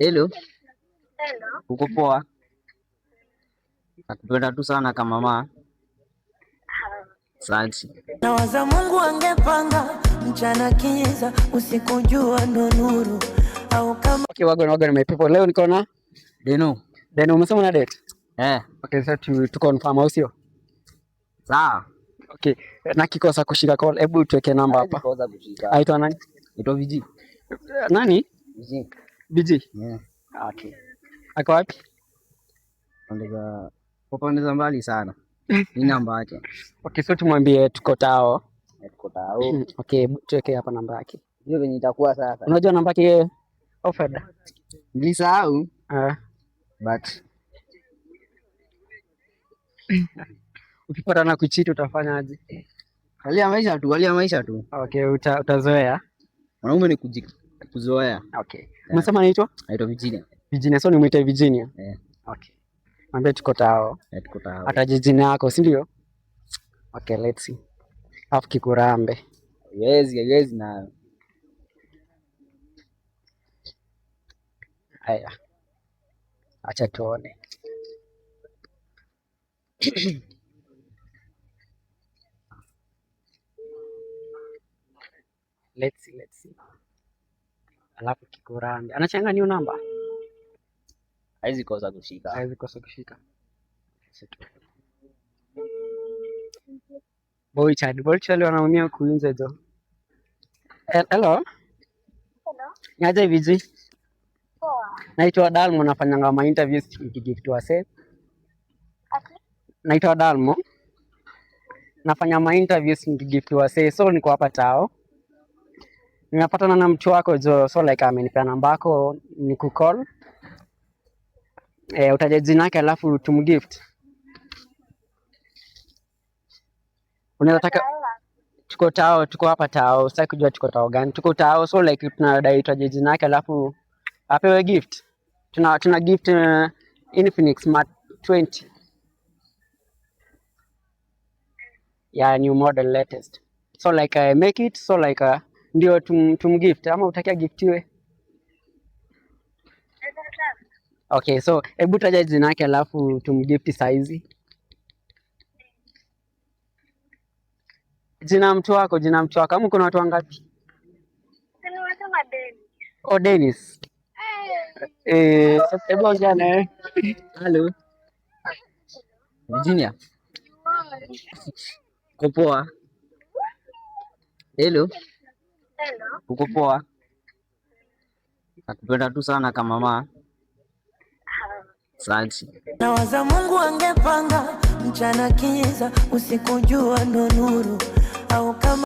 Hello. Hello. Uko poa? Nakupenda tu sana kama mama. Asante. Nawaza Mungu angepanga mchana kiza, usiku jua ndo nuru au kama Okay, wagwan wagwan my people. Leo niko na Deno. Deno, umesema una date? Eh, Okay, sasa tu confirm au sio? sawa. Okay, na kikosa kushika call, hebu tuweke namba hapa. Kosa kushika. Aitwa nani? Ito VG. Nani? VG. BG. Yeah. Okay. Ako wapi? Pande za kwa pande za mbali sana. Ni namba yake. Okay, so tumwambie tuko tao. Eh, tuko tao. Okay, hebu tuweke hapa namba yake. Hiyo venye itakuwa sasa. Unajua namba yake Ofed? Nilisahau Ah, but ukipata na kuchiti utafanyaje? hali ya maisha tu, hali ya maisha tu. Okay, utazoea. Mwanaume ni kuzoea. Okay. Umesema anaitwa Naitwa Virginia. Virginia, so nimwite Virginia. Eh, Okay. Mwambie tuko tao. eh, tuko tao. Ataje jina yako, si ndio? Okay, let's see. Alafu kikurambe. Yes, yes na Haya, acha tuone. Let's see, let's see. Alafu kikurambe. Anachanga new number. haizi kosa kushika. Haiwezi kosa kushika. Acha tuone. Boy child, boy child wanaumia kuinze jo. Hello, Hello. niaje VG? Poa. Naitwa Dalmo, nafanyanga ma interviews nikigift wase. Ati? Naitwa Dalmo, nafanya ma interviews nikigift wase. So niko hapa tao. Nimepatana na mtu wako jo, so like amenipea namba yako nikucall. Eh, utaje jina yake alafu tumgift. Unaweza taka Sawa. tuko tao, tuko hapa tao, sitaki kujua tuko tao gani. Tuko tao, so like tunadai utaje jina yake alafu apewe gift. Tuna gift Infinix Smart 20 ya new model latest. So like make it so like ndio tumgift ama utakia giftiwe. Naweza taka. Okay, so hebu taja jina yake alafu tumgift saizi. Jina mtu wako, jina mtu wako. Ama kuna watu wangapi? Si nimesema Dennis. Oh, Dennis. Eh, hebu ongea naye. Hello. Virginia. Uko poa? Hello. Hello. Uko poa? Nakupenda tu sana kama mama. Asante. Nawaza Mungu angepanga mchana kiza, usiku jua ndo nuru au kama